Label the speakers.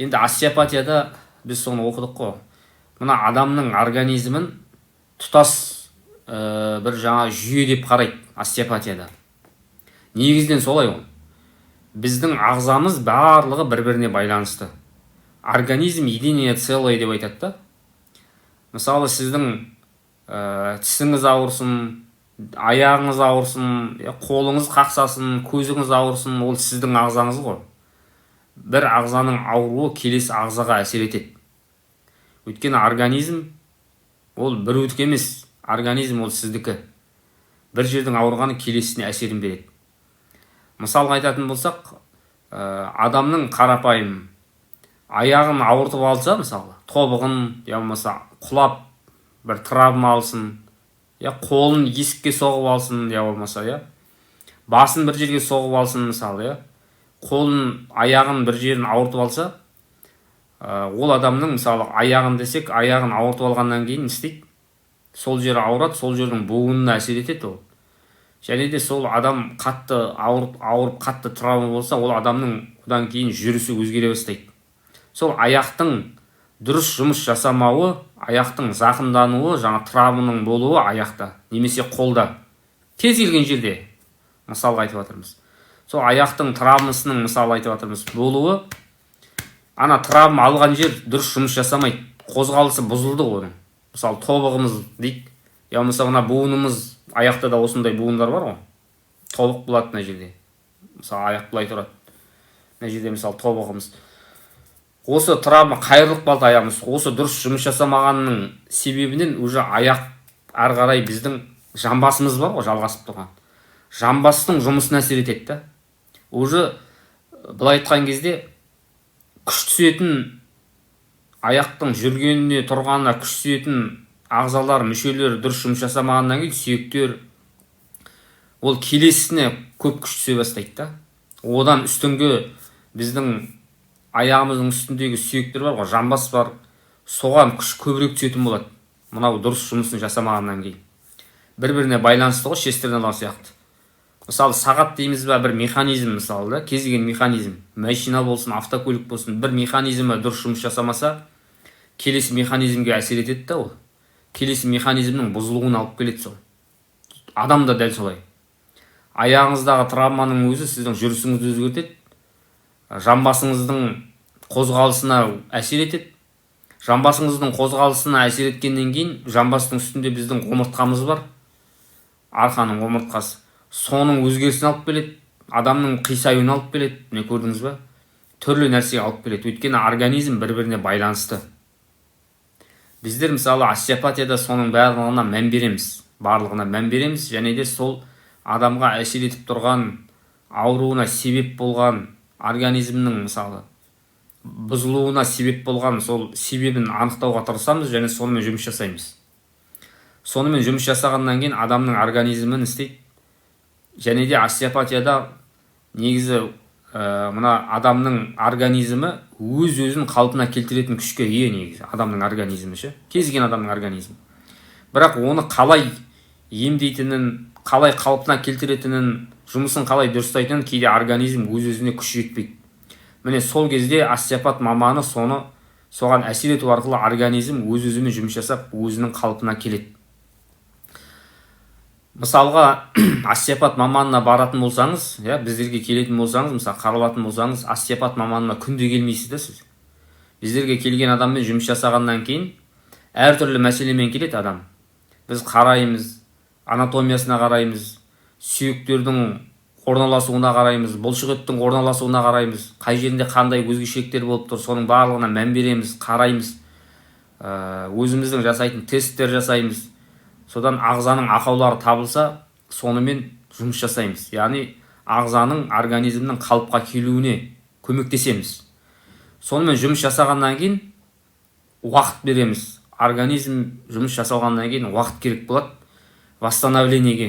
Speaker 1: Енді остеопатияда біз соны оқыдық қой. Мына адамның организмін тұтас бір жаңа жүйе деп қарайды остеопатияда. Негізінен солай ол. Біздің ағзамыз барлығы бір біріне байланысты. Организм единое целое деп айтады да. Мысалы, сіздің тісіңіз ауырсын, аяғыңыз ауырсын, қолыңыз қақсасын, көзіңіз ауырсын, ол сіздің ағзаңыз ғой. Бір ағзаның ауруы келесі ағзаға әсер етеді. Өйткені организм ол біреудікі емес, организм ол сіздікі. Бір жердің ауырғаны келесісіне әсерін береді. Мысалға айтатын болсақ, адамның қарапайым аяғын ауыртып алса, мысалы, тобығын, я болмаса құлап бір травма алсын, я қолын есікке соғып алсын, я болмаса, иә, басын бір жерге соғып алсын, мысалы, иә, қолын, аяғын, бір жерін ауыртып алса, ол адамның, мысалы, аяғын десек, аяғын ауыртып алғаннан кейін не істейді? Сол жері ауырады, сол жердің буынына әсер етеді ол. Және де сол адам қатты ауырып, қатты травма болса, ол адамның одан кейін жүрісі өзгере бастайды. Сол аяқтың дұрыс жұмыс жасамауы, аяқтың зақымдануы, жаңа травманың болуы аяқта немесе қолда, кез келген жерде, мысалға айтып жатырмыз, сол аяқтың травмасының, мысалы, айтып жатырмыз, болуы, ана травма алған жер дұрыс жұмыс жасамайды, қозғалысы бұзылды оның. Мысалы, тобығымыз дейік, я болмаса мына буынымыз, аяқта да осындай буындар бар ғой. Тобық болады мына жерде, мысалы, аяқ былай тұрады, мына жерде, мысалы, тобығымыз. Осы травма қайырылып қалды аяғымыз. Осы дұрыс жұмыс жасамағанның себебінен уже аяқ ары қарай біздің жамбасымыз бар ғой, жалғасып тұрған, жамбастың жұмысына әсер етеді да. Уже былай айтқан кезде, күш түсетін, аяқтың жүргеніне, тұрғанына күш түсетін ағзалар, мүшелер дұрыс жұмыс жасамағаннан кейін, сүйектер, ол келесісіне көп күш түсе бастайды да. Одан үстіңгі біздің аяғымыздың үстіндегі сүйектер бар ғой, жамбас бар, соған күш көбірек түсетін болады мынау дұрыс жұмысын жасамағаннан кейін. Бір біріне байланысты ғой, шестерня сияқты. Мысалы, сағат дейміз ба, бір механизм, мысалы да, кез келген механизм, машина болсын, автокөлік болсын, бір механизмі дұрыс жұмыс жасамаса, келесі механизмге әсер етеді да, ол келесі механизмнің бұзылуына алып келеді. Сол адам да дәл солай. Аяғыңыздағы травманың өзі сіздің жүрісіңізді өзгертеді, жамбасыңыздың қозғалысына әсер етеді. Жамбасыңыздың қозғалысына әсер еткеннен кейін, жамбастың үстінде біздің омыртқамыз бар, арқаның омыртқасы, соның өзгерісін алып келеді, адамның қисаюына алып келеді. Міне, көрдіңіз ба, түрлі нәрсеге алып келеді, өйткені организм бір біріне байланысты. Біздер, мысалы, остеопатияда соның барлығына мән береміз, барлығына мән береміз. Және де сол адамға әсер етіп тұрған, ауруына себеп болған, организмнің, мысалы, бұзылуына себеп болған сол себебін анықтауға тырысамыз және сонымен жұмыс жасаймыз. Сонымен жұмыс жасағаннан кейін адамның организмі не істейді? Және де остеопатияда негізі мына адамның организмі өз өзін қалпына келтіретін күшке ие негізі адамның организмі ше, кез келген адамның организмі. Бірақ оны қалай емдейтінін, қалай қалпына келтіретінін, жұмысын қалай дұрыстайтынын кейде организм өз өзіне күш жетпейді. Міне, сол кезде остеопат маманы соны, соған әсер ету арқылы организм өз өзімен жұмыс жасап, өзінің қалпына келеді. Мысалға, остеопат маманына баратын болсаңыз, иә, біздерге келетін болсаңыз, мысалы, қаралатын болсаңыз, остеопат маманына күнде келмейсіз да. Сіз біздерге келген адаммен жұмыс жасағаннан кейін, әртүрлі мәселемен келеді адам, біз қараймыз, анатомиясына қараймыз, сүйектердің орналасуына қараймыз, бұлшықеттің орналасуына қараймыз, қай жерінде қандай өзгешеліктер болып тұр, соның барлығына мән береміз, қараймыз, өзіміздің жасайтын тесттер жасаймыз. Содан ағзаның ақаулары табылса, сонымен жұмыс жасаймыз, яғни ағзаның, организмнің қалыпқа келуіне көмектесеміз. Сонымен жұмыс жасағаннан кейін уақыт береміз. Организм жұмыс жасалғаннан кейін уақыт керек болады восстановление ге.